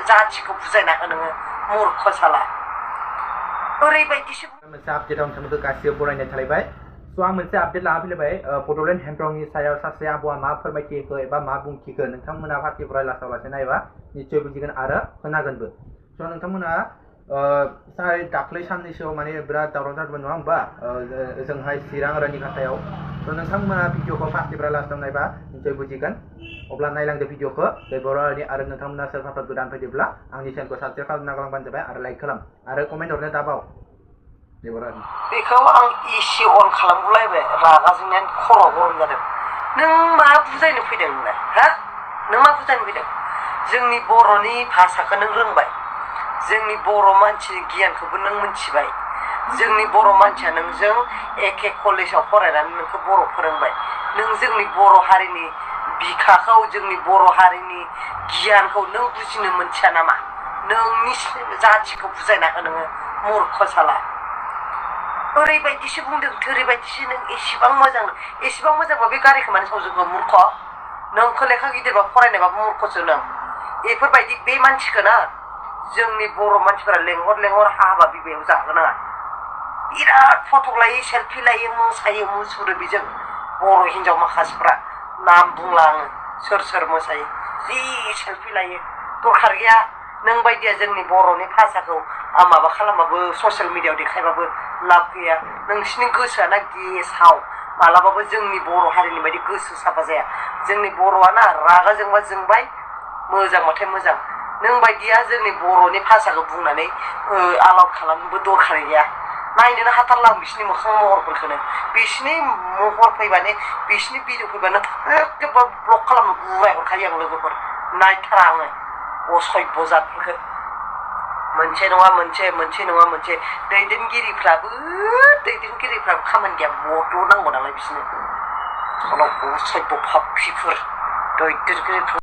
जाथिखौ बुजायना हो नोङो मूर्ख साला ओरैबायदिसो मोनसे आपडेटआव नोंथांमोनखौ गासिबो बरायनाय थालायबाय स' आं मोनसे आपडेट लाना फैलायबाय बड'लेण्ड हेमब्रमनि सायाव सासे आब'आ मा फोरमायथिखो एबा मा बुंथिखो नोंथांमोना फार्टिफ्राय लास्टाव लासै नायबा निश्चय बुजिगोन आरो खोनागोनबो स' नोंथांमोना दाख्लै साननैसोआव माने बिराद दावराव जादोंमोन नङा होमबा ओजोंहाय चिरां रानि खाथायाव स' नोंथांमोना भिडिअखौ फार्टिफ्राय लास्टाव नायबा निश्चय बुजिगोन अब्ला नायलांदो भिडिअखौ बे बर' रावनि आरो नोंथांमोना सोरबाफोर गोदान फैदोंब्ला आंनि चेनेलखौ साबस्क्राइब खालामना गालांबानो जाबाय आरो लाइक खालाम आरो कमेन्ट हरनो दाबाव बेखौ आं एसि अन खालामगुलायबाय रागा जोंनाया खर' गरम जादों नों मा बुजायनो फैदों नोंलाय हा नों मा बुजायनो फैदों जोंनि बर'नि भाषाखौ नों रोंबाय जोंनि बर' मानसिनि गियानखौबो नों मिथिबाय जोंनि बर' मानसिया नोंजों एखे कलेजाव फरायनानै नोंखौ बर' फोरोंबाय नों जोंनि बर' हारिनि बिखाखौ जोंनि बर' हारिनि गियानखौ नों बुजिनो मोनथिया नामा नोंनि जाथिखौ बुजायना हो नोङो मूर्ख साला ओरैबायदिसो बुंदों ओरैबायदिसो नों एसेबां मोजांबा बे गारिखौ माने सावजोबो मूर्ख नोंखौ लेखा गिदिरबा फरायनायबाबो मूर्खसो नों बेफोरबायदि बे मानसिखौ ना जोंनि बर' मानसिफोरा लेंहर हाबा बिबायाव जाहोनाङा बिराद फट' लायो सेलफि लायो मोसायो मुसुरो बेजों बर' हिन्जाव माखासेफ्रा नाम बुंला आङो सोर मोसायो जि सेलफि लायो दरखार गैया नों बायदिया जोंनि बर'नि भाषाखौ माबा खालामबाबो ससियेल मिडियायाव देखायबाबो लाब गैया नोंसिनि गोसोआना गेसाव मालाबाबो जोंनि बर' हारिनि बायदि गोसो साफा जाया जोंनि बर'आ ना रागा जोंबा जोंबाय मोजांबाथाय मोजां नों बायदिया जोंनि बर'नि भाषाखौ बुंनानै आलाउट खालामनोबो दरखार गैया नायनोनो हाथारला आं बिसिनि मोखां महरफोरखौनो बिसिनि महर फैबानो बिसिनि भिडिअ फैबानो एखेबारे ब्लक खालामनो गुराय हरखायो आं लोगोफोर नायथारा आङो असभ्य जातफोरखौ मोनसे नङा मोनसे दैदेनगिरिफ्राबो खामानि गैया बद' नांगौ नालाय बिसोरनो असभ्य फाफ्लिफोर दैदेनगिरिफोर